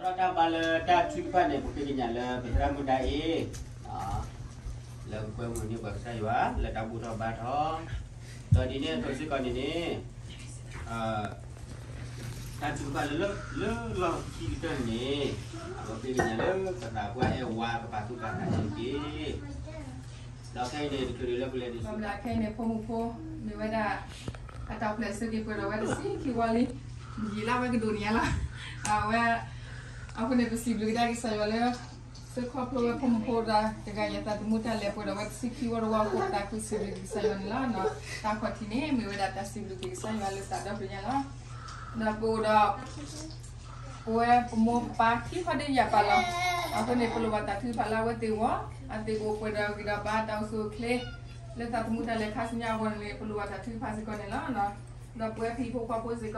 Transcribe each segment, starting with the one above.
ဒီးတၢ်ဘါလၢတၢ်ထုကဖၣ်န့ၣ် ပဃ့ကညးလၢပသရၣ်မုၣ်ဒၣ်အ့ၣ် လၢကကွဲမုာ်န့ၢ်ပှၤကစၢ်ယွၤ လၢတၢ်ဘူၣ်ထီၣ်ဘါထီၣ်, ဒီးဒ်န့ၣ်အသိးစ့ၢ်ကီးန့ၣ်န့ၣ် တၢ်ထုကဖၣ်လၢ လၢလီၢ်ခံကတၢၢ်န့ၣ် ပဃ့ကညးလၢပသးပှၢ်အဲၣ်ဝါကပာ်သူၣ်ပာ်သးန့ၣ်တက့ၢ်. ဒီးခဲအံၤန့ၣ် တချုးဒံးလၢပလဲၤဒံးဆူ ခဲအံၤန့ၣ် ဖိမုၣ်ဖိ မ့ၢ်ဝဲဒၣ် အတၢ်ဖျဲးဆၢက့ၤပှဲၤဒီးဝဲတဆံခံဝီလံ, ယံာ်လၢဝဲကဒိၣ်န့ၣ်ညါလီၤ. အဝဲ အဃိန့ၣ် ပစံးဘျုးကဒါက့ၤကစၢ်ယွၤလၢ သုခီဖျိဝဲဖိမုၣ်ဖိဒီး တဂၤယသးသမူတၢ်လဲၤပှဲၤဒီးဝဲတဆံခံဝီတဝီအဃိ ပသးခုစံးဘျုးက့ၤကစၢ်ယွၤန့ၣ်လီၤ. တၢ်ခီၣ်ထံးန့ၣ် မ့ၢ်ဝဲဒၣ်တၢ်စံးဘျုးက့ၤကစၢ်ယွၤလၢသးဒီဖျၢၣ်ညါလီၤ. ဒီးပအိၣ်ဒီး ပဝဲပမိၢ်ပပၢ်ခံခီဒုးယၤပာ်လီၤ. အဃိန့ၣ် ပလိၣ်ဘၣ်တၢ်ထုကဖၣ်လၢအဝဲသ့ၣ်အဂီၢ်, အသ့ၣ်ကအိၣ်ပှဲၤဒီးဂံၢ်ဒီးဘါတၢ်အိၣ်ဆူၣ်အိၣ်ချ့ လၢသးသမူတၢ်လဲၤခါဆူညါအဂီၢ်န့ၣ် ပလိၣ်ဘၣ်တၢ်ထုကဖၣ်စ့ၢ်ကီးန့ၣ်လီၤ. ဒီးပဝဲပဟံၣ်ဖိဃီဖိစ့ၢ်ကီး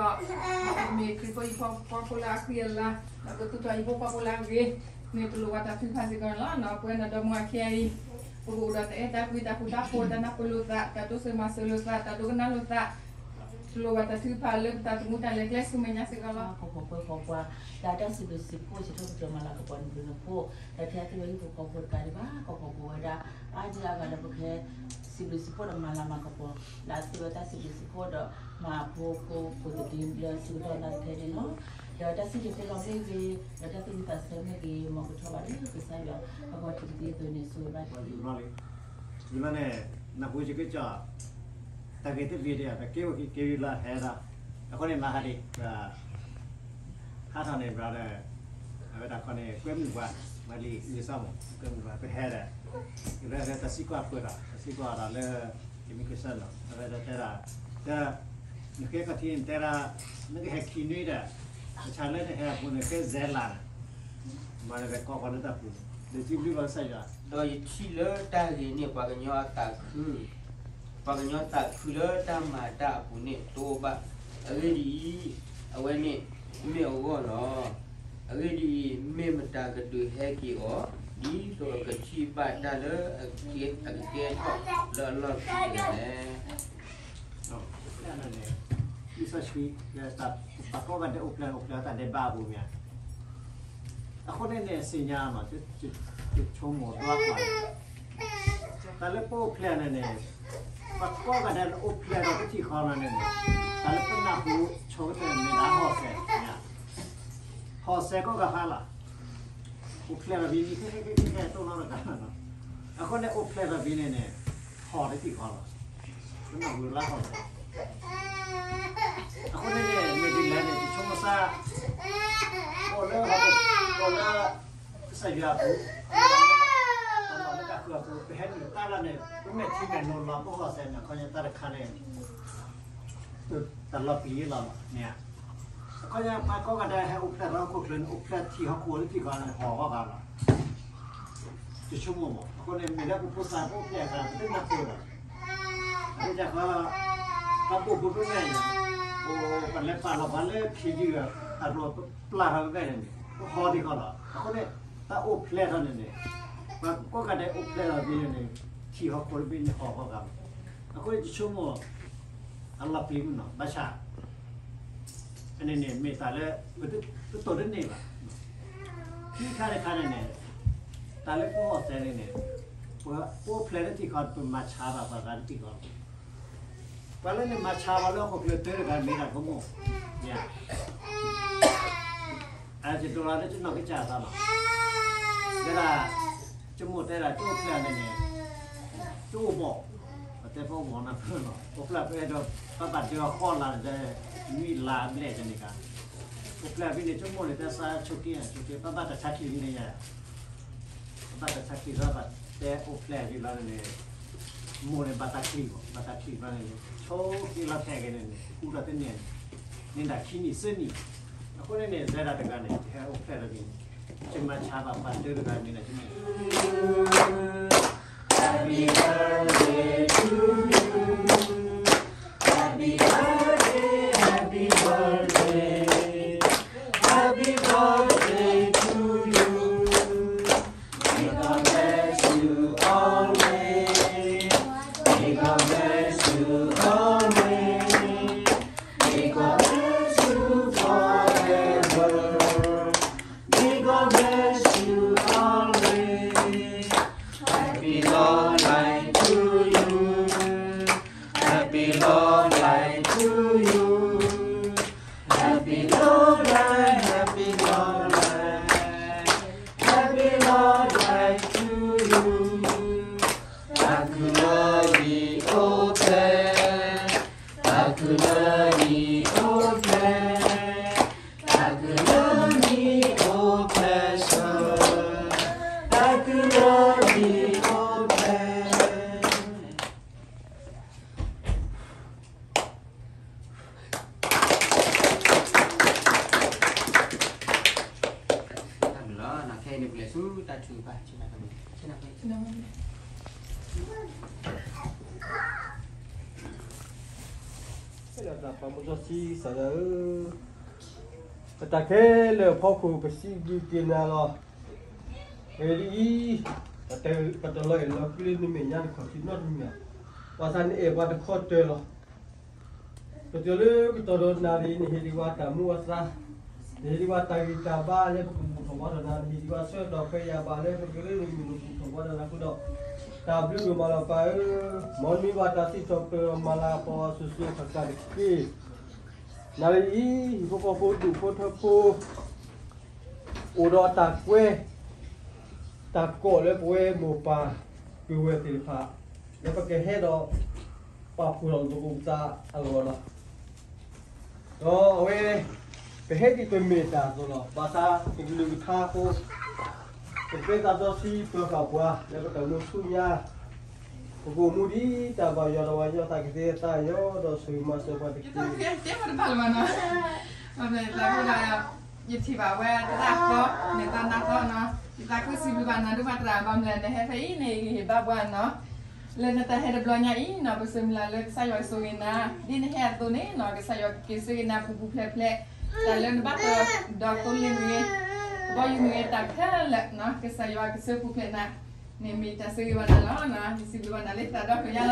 မ့ၢ်ခရံာ်ဖိဟံၣ်ဖိဃီဖိလၢအဃံအလၤ, ဒီးပသူၣ်ထီၣ်ဟံၣ်ဖိဃီဖိလၢအဂ့ၤန့ၣ် ပလိၣ်ဘၣ်တၢ်ထုကဖၣ်စ့ၢ်ကီးန့ၣ်လီၤ. ပဝဲနၤဒီမါဝၤခဲအံၤ ပကအိၣ်ဒီးတၢ်အဲၣ်တၢ်ကွံ တၢ်ဃူတၢ်ဖိး တၢ်နၢ်ပၢၢ်လိာ်သး တၢ်တိစၢၤမၤစၢၤလိာ်သး တၢ်ဒိကနၣ်လိာ်သး ပလိၣ်ဘၣ်တၢ်ထုကဖၣ်လၢပသးသမူတၢ်လဲၤကျဲဆူမဲာ်ညါစ့ၢ်ကီးလီၤ. ကီၢ်ခိၣ်ပှဲၤကီၢ်ပှၤ တၢ်တၢ်စံးဘျုးစံးဖှိၣ် စံးထီၣ်ပတြၢၤမၤလၤကပီၤနဘျုးနဖှိၣ် ဒီးထဲအသ့ၣ်ဝဲဟံၣ်ဖိဃီဖိတကးဒံးဘၣ် ကီၢ်ခိၣ်ပှဲၤဝဲဒၣ် အါဒံအါဂၤဒီးပကဟဲ စံးဘျုးစံးဖှိၣ်ဒီးမၤလၤမၤကပီၤ လၢအသ့ၣ်ဝဲတၢ်စံးဘျုးစံးဖှိၣ်ဒီး မၤဖိဖိကိးသဒံလၢစုကတီၢ်နၢ်တဖဲန့ၣ်လီၤ. ဒီးတၢ်စံးဘျုးဖိလီၤမ့ၢ်ဂ့ၤ ဒီးတၢ်သူၣ်ဝံသးဆၢမ့ၢ်ဂ့ၤ မ်ကထီၣ်ဘၣ်လၢကစၢ်ယွၤ အဂီၢ်တက့ၢ်အသိးန့ၣ် ဆိၣ်ဂ့ၤဘၣ်တက့ၢ်. ယမ့ၢ်န့ၣ် နၢ်ဟူယကစၢ် တၢ်ဂ့ၢ်တဘ့ၣ်ဒၣ် ပကဲဝဲက့ၤက့ၤလီၤဟဲဒီး အဃိန့ၣ်မၤဟးဒံး ဟးထီၣ်န့ၣ် brother အဝဲဒၣ်ခီန့ၣ် ကွဲမုာ်ပှၤ မၤလံအုၣ်အသီမး ကွဲမုာ်ပှၤ ပဟဲဒီး ယဝဲဟဲတၢ်စံးကွၢ်ပၢၢ်ဒီး တၢ်စံးကွၢ်ဒီးလၢ immigration နီၤ အဝဲဒၣ်တဲဒၣ် တဲ နဃ့ကီၢ်ထံးန့ၣ်တဲဒၣ် နကဟဲခံနွံဒီး တဆါလၢနဟဲအပူၤန့ၣ်ကဲစဲးလးန့ၣ် မၤလၢကဲကီၢ်ပှၤလၢတၢ်ပူၤန့ၣ် ဒီးစံးဘျုးဘၣ်ကစၢ်ယွၤ ဒီးယထံၣ်လၢတၢ်ဂ့ၤန့ၣ် ပှၤကညီအသးခု ပှၤကညီသးခုလၢတၢ်မၤတၢ်အပူၤန့ၣ်တအိၣ်ဘၣ်. အဂ့ၢ်ဒ်အံၤ, အဝဲန့ၣ်မ့ၢ်အဂီၢ်လီၤ. အဂ့ၢ်ဒ်အံၤ, မ့ၢ်မတၤကဒုးဟဲက့ၤအီၤ, ဒ်သိးအကထံၣ်ဘၣ်တၢ်လၢအကကဲထီၣ်လၢအလီၢ်ခံတဂၤလဲၣ်. လံာ်စီဆှံ ပှၤကိးဂၤဒဲးအိၣ်ဖျဲၣ် အိၣ်ဖျဲၣ်တၢ်ဒဲးဘးအပူၤမ့ၢ်ဧါ. အဃိန့ၣ်န့ၣ် သ့ၣ်ညါမး ယဆိကမိၣ်ဒွးကွၢ် တၢ်လၢပအိၣ်ဖျဲၣ်န့ၣ်န့ၣ် ပှၤကိးဂၤဒဲးလၢအိၣ်ဖျဲၣ်ဒီးပထံၣ်ဃီလီၤန့ၣ်န့ၣ် တၢ်လၢပနၢ်ဟူဆိကတၢၢ်န့ၣ်မ့ၢ်ဒၣ်ဟီၣ်စဲး, ဟီၣ်စဲးကိးဂၤဖးလီၤ. အိၣ်ဖျဲၣ်လီၤဘံနံၤ ခဲခဲခဲခဲတိၢ်နီတဂၤလီၤ. အဃိန့ၣ်အိၣ်ဖျဲၣ်လီၤဘံန့ၣ်န့ၣ် ဟီၣ်တထံၣ်ဃီလီၤ. ပနၢ်ဟူလၢဟီၣ်စဲး အဃိန့ၣ်န့ၣ် မ့ၢ်ဒ်လဲၣ်န့ၣ် ယဆိကမိၣ်သး အိၣ်လၢ အိၣ်လၢ ကစၢ်ယွၤအပူၤ လၢတၢ်ဃုာ်အပူၤ ပဟဲနုာ်တၢ်လီၢ်န့ၣ် ပမဲာ်ထံမဲာ်နိလီၤပဟီၣ်စဲးန့ၣ် အခီပညီတၢ်တခါန့ၣ် တၢ်လီၤပျံၤလီၤမးန့ၣ်ဧါ. အခီပညီပှၤကိးဂၤဒဲးဟဲအိၣ်ဖျဲၣ်လၢဟီၣ်ခိၣ်ချၢန့ၣ် အိၣ်ဖျဲၣ်ထံဟီၣ်ခိၣ်လၢထံဃီန့ၣ် ဟီၣ်ဂီၢ်ဂၤလီၤ. ယဆိကမိၣ်မး အဃိန့ၣ် မ့ၢ်လၢပဖိသၣ်ပအိၣ်ဖျဲၣ်အခါ ပတနၢ်ပၢၢ်ဘၣ်. အဃိ ပှၤဘိၣ်ဖိမဲာ်ညါ အိၣ် ပလဲၤပာ်လီၤပှၤလၢခ့ယုၢ် အရိၣ်ပျၢ်ထီၣ်ဝဲဖဲန့ၣ်န့ၣ် ပဟီၣ်ထံဃီလီၤ. အဃိန့ၣ် တၢ်အိၣ်ဖျဲၣ်ထီၣ်န့ၣ်န့ၣ် ပှၤကိးဂၤဒဲးအိၣ်ဖျဲၣ်ထီၣ်ဘံန့ၣ်န့ၣ် ထံဟီၣ်ခိၣ်တဘ့ၣ်န့ၣ်ဟီၣ်ဂီၢ်ဂၤလီၤ. အဃိန့ၣ် ယဆိကမိၣ် အလီၤပျံၤမးနီၤ ဘၣ်ဆၣ် အန့ၣ်န့ၣ် မ့ၢ်တၢ်လၢ ပတိၢ်တန့ၢ်ဘၣ်. ခံခါတခါန့ၣ်န့ၣ် တၢ်လၢပဟီၣ်စဲးန့ၣ်န့ၣ် ပအိၣ်ဖျဲၣ်လၢထံဃီ ပမၤဆါဘၣ်ပှၤဂၤလၢထံဃီလီၤ. ပှၤလၢန့ၣ်မၤဆါပှၤလၢဟီၣ်ခိၣ်ချၢတၢတဂၤမ့ၢ်ဒၣ်ဖိမိၢ် မ့ၢ်ဧါ. အကဒိလီၤလၢကနီၢ်ကစၢ်သးလီၤ. တဲဒၣ် ကမိၣ်တဲဒၣ် ကအိၣ်ဖျဲၣ်န့ၣ်န့ၣ် ကအိၣ်ဘီၣ်, ပတဲပအိၣ်ဘီၣ်နီၤဖုလီၤ. အိၣ်ဖျဲၣ်ပအဲၣ်ဒိး ပဘၣ်ဒၢအဃီလၢ်န့ၣ် နွံလါဘျဲၣ်တန့ၢ်ကါ. အိၣ်ဖျဲၣ်ဖဲန့ၣ် ကမိၣ်န့ၣ် တဲစးဆိးက့ ဆိးက့ ပဘၣ်တၢ်ဆါချံန့ၣ်ယါ ဘၣ်တၢ်ဆါချံလီၤ ဘၣ်တဲအိၣ်ဖျဲၣ်လီၤန့ၣ် မိၢ်န့ၣ် ဘၣ်တၢ်ချံဘၣ်, ဘၣ်တၢ်ချံဘၣ်န့ၣ် ဆိးက့လီၤဖဲက့ၤန့ၣ် ဃူဒီးတန့ၢ်န့ၣ် န့ၢ်ဒၣ်ခံနံၣ်သၢနံၣ်. အဃိန့ၣ်န့ၣ် တဲဒၣ်တဂၤန့ၣ် ယဟဲအိၣ်ဖျဲၣ်လီၤန့ၣ် ယမၤဆါဘၣ်ပှၤတၢတဂၤန့ၣ် ယမ့ၢ် Happy birthday to you. Happy birthday, happy birthday, happy birthday to you. May God bless you always. May God bless you always. May God bless you forever. Happy long life, happy long life, happy long life to you. တၢ်ခုၣ်လၢနံၤအိၣ်ဖျဲၣ်, တၢ်ခုၣ်လၢနံၤအိၣ်ဖျဲၣ်, တၢ်ခုၣ်လၢနံၤအိၣ်ဖျဲၣ်ဆၢ, တၢ်ခုၣ်လၢနံၤအိၣ်ဖျဲၣ် တၢ်ဘျုးလီၤ. ခဲအံၤန့ၣ် ပလဲၤဆူတၢ်ထုကဖၣ်, တၢ်ပာ်မူစီဆှံကစၢ်ယွၤဧၢ, ပတၢ်ခဲလၢာ်အဖီခိၣ် ပစံးဘျုးက့ၤနၤလီၤ. အဂ့ၢ်ဒ်အံၤ, ပတလီၤအဲၣ်လီၤကွံလၢနမဲာ်ညါတခီၣ်ထံးနီတမံၤဘၣ်. ဘၣ်ဆၣ်နအဲၣ်ပှၤတခီတၢၤလီၤ. ပတုၤလၢကတီၢ်ဒီးနၤန့ၣ် နဟ့ၣ်ဒံးဝဲတၢ်မူအသါ, နဟ့ၣ်ဒံးဝဲတၢ်ဂံၢ်တၢ်ဘါလၢပကဘူၣ်ထီၣ်ဘါထီၣ်နၤ, နဟ့ၣ်ဒံးဝဲဆၢကတီၢ်ခွဲးယာ်ဘၣ်လၢပကရ့လိာ်မုာ်လိာ်ဘူၣ်ထီၣ်ဘါထီၣ်နၤအဃိဒီး, တၢ်ဘျုးဒိၣ်မးလီၤပၢ်ဧၢ, မ်နမံၤဘၣ်တၢ်စံးထီၣ်ပတြၢၤမၤလၤကပီၤအီၤ စိၤစိၤဃၣ်ဃၣ်တက့ၢ်. နၤလၢအံၤ ဟံၣ်ဖိဃီဖိဒူၣ်ဖိထၢဖိ အိၣ်ဒီးတၢ်ကွဲ တၢ်ကိးလၢပဝဲမိၢ်ပၢ်ပုၢ်ဝဲၢ်သ့ၣ်တဖၣ် လၢပကဟဲဒီး ပာ်ဖှိၣ်ထီၣ်သကိးပသးအဂီၢ်လီၤ. ဒီးအဝဲ ပဟဲဒ်ပမ့ၢ်တၢ်အသိးလီၤ. ဘၣ်ဆၣ်ပကလုၢ်ကထါအဃိ ပကတဲသးစီဆှံပၢၤဃာ်ပှၤ လၢပတၢ်မူဆူညါ ပကအိၣ်မူဒ်တၢ်ဘၣ်ယွၤဒီးပှၤညီသးကသ့သးညီဒီးဆိၣ်ဂ့ၤမၤစၢၤပှၤတက့ၢ်. ယသးခုတဘၣ်လၢၤဘၣ်နီၤ, ဘၣ်မနုၤလဲၣ် ယထံၣ်ဘၣ်ဝဲ သရၣ်သီ န့ၣ်သရၣ်သီနီၤ, ယသးခုစံးဘျုးဘၣ်နၤဒိၣ်မးသရၣ်, ဘၣ်မနုၤလဲၣ် နဟဲဖဲအံၤန့ၣ် ယကဟ့ၣ်ဘါပှၤနီၤ, လၢနတၢ်ဟဲတဘျီညါအံၤနီၤ, ပဆၢမုၢ်လၢ်လၢကစၢ်ယွၤကဆိၣ်ဂ့ၤနၤ ဒ်နဟဲအသိးန့ၣ်နီၤ, ကစၢ်ယွၤကက့ၤဆၢဂ့ၤနၤပူၤပူၤဖျဲးဖျဲး, တၢ်လၢနဘၣ်တၢ်ဒီးသိလ့ၣ်မ့ၢ်ဂ့ၤ, ကဘီယူၤမ့ၢ်ဂ့ၤ တၢ်ခဲလၢာ်နီၤ, ကစၢ်ယွၤကဆၢပူၤဖျဲးနၤ န့ၣ်မ့ၢ်တၢ်ဆိၣ်ဂ့ၤဘၣ်နၤလီၤ. ယစံးဘျုးဘၣ်နၤလၢသရၣ်ဒီဖျၢၣ်ညါလီ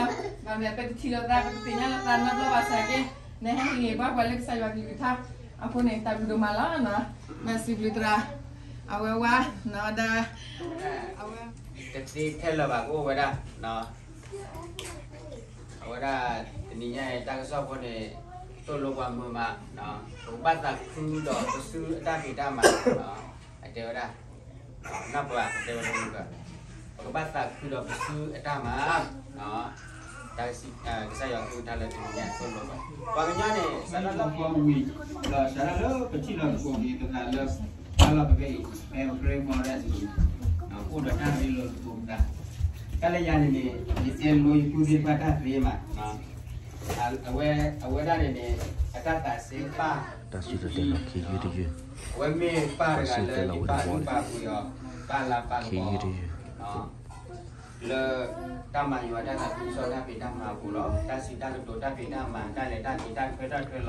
ၤ. ဘၣ်မနုၤလဲၣ် ပတထံၣ်လိာ်သး ပတသ့ၣ်ညါလိာ်သးနီတဘျီဘၣ်ဆၣ်က့, နဟဲဟ့ၣ်ဂံၢ်ဘါပှၤလၢကစၢ်ယွၤကလုၢ်ကထါအဃိန့ၣ် တၢ်ဘျုးဒိၣ်မးလီၤ. မ့ၢ်စံးဘျုးသရၣ်, အဝဲဝါ, ဒီး အဝဲ တသ့ခဲလၢာ်ဘၣ်ကအိၣ်ဝဲဒၣ် အဝဲဒၣ် တနံၤညါအံၤတၢ်ကစီၣ်ဖိန့ၣ် သိၣ်လိပှၤမုာ်မး, ပကဘၣ်သးခုဒီးပစုအတၢ်ဖံးတၢ်မၤ, အတဲဝဲဒၣ်, နၢ်ပၢၢ်တဲဝဲဒၣ်, ပကဘၣ်သးခုဒီးပစုအတၢ်မၤ, တၢ်ကစၢ်ယွၤကလုၢ်ကထါလၢတနံၤညါသိၣ်လိပှၤ, ပှၤကညီန့ၣ် စးထီၣ်လၢပှၤဝံၤ ဒီးစးထီၣ်လၢပထံၣ်လီၤသကိးက့ၤပသးလၢ တၢ်လီၢ်ဖဲအံၤ ဖဲပကြ့မီဒၣ်အံၤ အိၣ်ဒီးတၢ်ရ့လိာ်သကိးပသး, တၢ်လၢယၤန့ၣ်န့ၣ် ယတဲလိယဖုသ့ၣ်တဖၣ်တၢ်သ့မး, အဝဲ အဝဲဒၣ်န့ၣ်န့ၣ် အတၢ်သးစဲပၢ် တၢ်စူၢ်တၢ်တဲလီၤခံယုၢ်တယုၢ်, အဝဲမ့ၢ်ပၢ်တဂၤလၢယပာ်မူပာ်ဖှိၣ်အီၤ ပာ်လၤပာ်ကပီၤ လၢတၢ်မၤယွၤတၢ်သးခုကစီၣ်တၢ်ဖံးတၢ်မၤအပူၤလီၤ. တၢ်စံးတၢ်ကတိၤတၢ်ဖံးတၢ်မၤ တၢ်လဲၤတၢ်က့ၤတၢ်ခွဲတၢ်ထွဲလီၤ.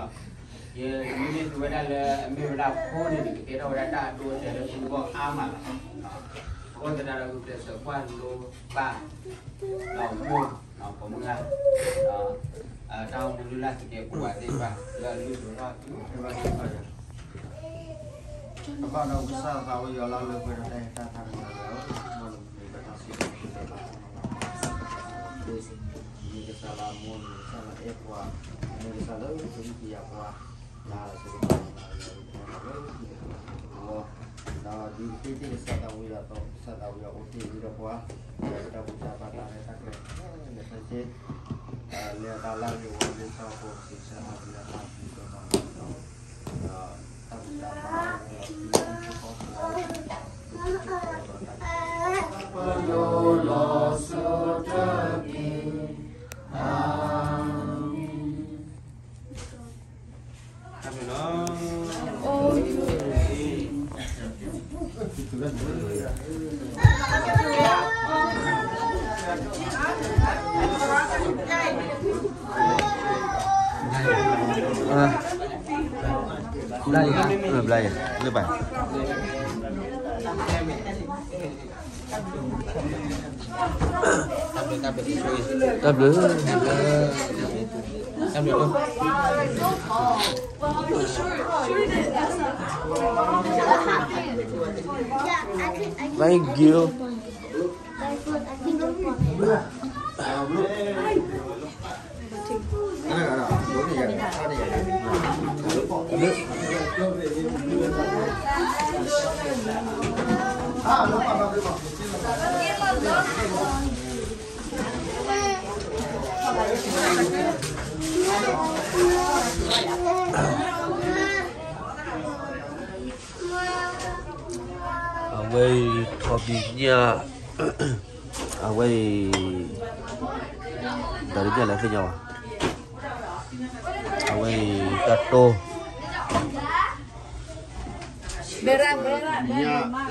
ယမ့မ့ၢ်သူဝဲဒၣ်လၢအမ့ၢ်ဝဲဒၣ်ဖိန့ၣ်န့ၣ် ကကဲထီၣ်ဝဲဒၣ်တၢ်အဒိအတဲာ်လၢသုဂီၢ်အါမးလီၤ. အဃိသတးဒီးဂုာ်ကျဲးစၢးကွၢ်လိဘၣ် ဒီးမိၢ် ပိာ်မုၣ်လၢ် ဒီးတၢ်အိၣ်မူလုၢ်လၢ်သကဲးပဝးသ့ၣ်တဖၣ် လၢအလုၢ်ဒိၣ်ထီၣ် ပဘၣ်က့ၤပာ်ယွၤ ပဘၣ်ဒီးကစၢ်သးဝံၣ်ယွၤလၢလၢပှဲၤဒီးတၢ်ဟဲတၢ်သးတဂၤလၢ မ့ၢ်ကစၢ်လၢအမိၢ် မ့ၢ်ကစၢ်လၢအဲၣ်ပှၤ မ့ၢ်ကစၢ်လၢကဟုကယာ်ပှၤ လၢလၢကစၢ်လၢကဟုကယာ်ပှၤ ဒီးဒ်တက့ၢ်ကစၢ်သးဝံၣ်ယွၤအသိး ကစၢ်သးဝံၣ်ယွၤအိၣ်တ့ၢ်လံဒီးပှၤ ဒီးပတၢ်ဘူၣ်တၢ်ဘါတၢ်ရဲၣ်တၢ်ကျဲၤ လဲၤဖဲစ့ လၢတၢ်လၢအဂ့ၤဝဲလၢတၢ်အိၣ်ဖှိၣ်ကစၢ်သးဝံၣ်ယွၤတၢ်ဘျုးတၢ်ဖှိၣ် ဒီးတၢ်ဘူၣ်တၢ်ဘါ ပယိၤလီၤဆိတက့ၢ်. အၤမ့ၣ်. ဘျါယၤ, ဘျါယၤ, လၢဘၣ်. တၢ်ဘျုး, တၢ်ဘျုး, တၢ်ဘျုး. Thank you. အဝဲအံၤ ထီဘံညၣ်, အဝဲအံၤ တၢ်တညၣ်လဲၣ်သ့ၣ်ညါဘၣ်, အဝဲအံၤ တၢ်တိၢ်, လဲၣ်,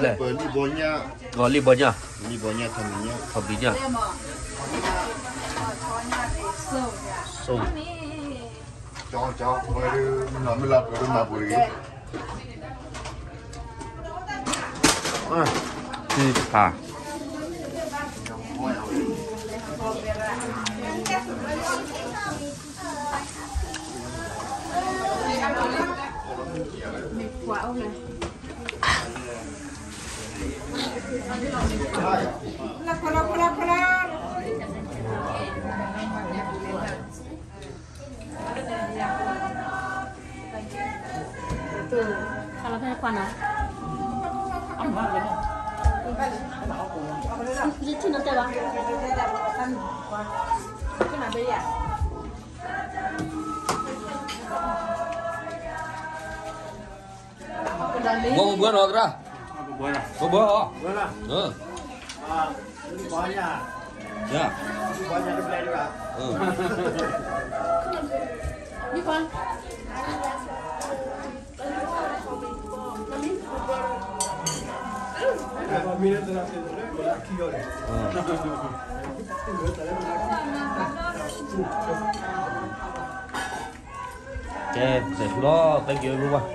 လံၣ်ဘီညၣ်, လံၣ်ဘီညၣ်, ထီဘံညၣ်, ဆိၣ်, သ့ၣ်တဖၣ် ဘှီဘှီနီၤသရၣ်, ဘှီဘှီအီၤ, ယၤ, ကဲ စဲးထူလီၤ, thank you everyone.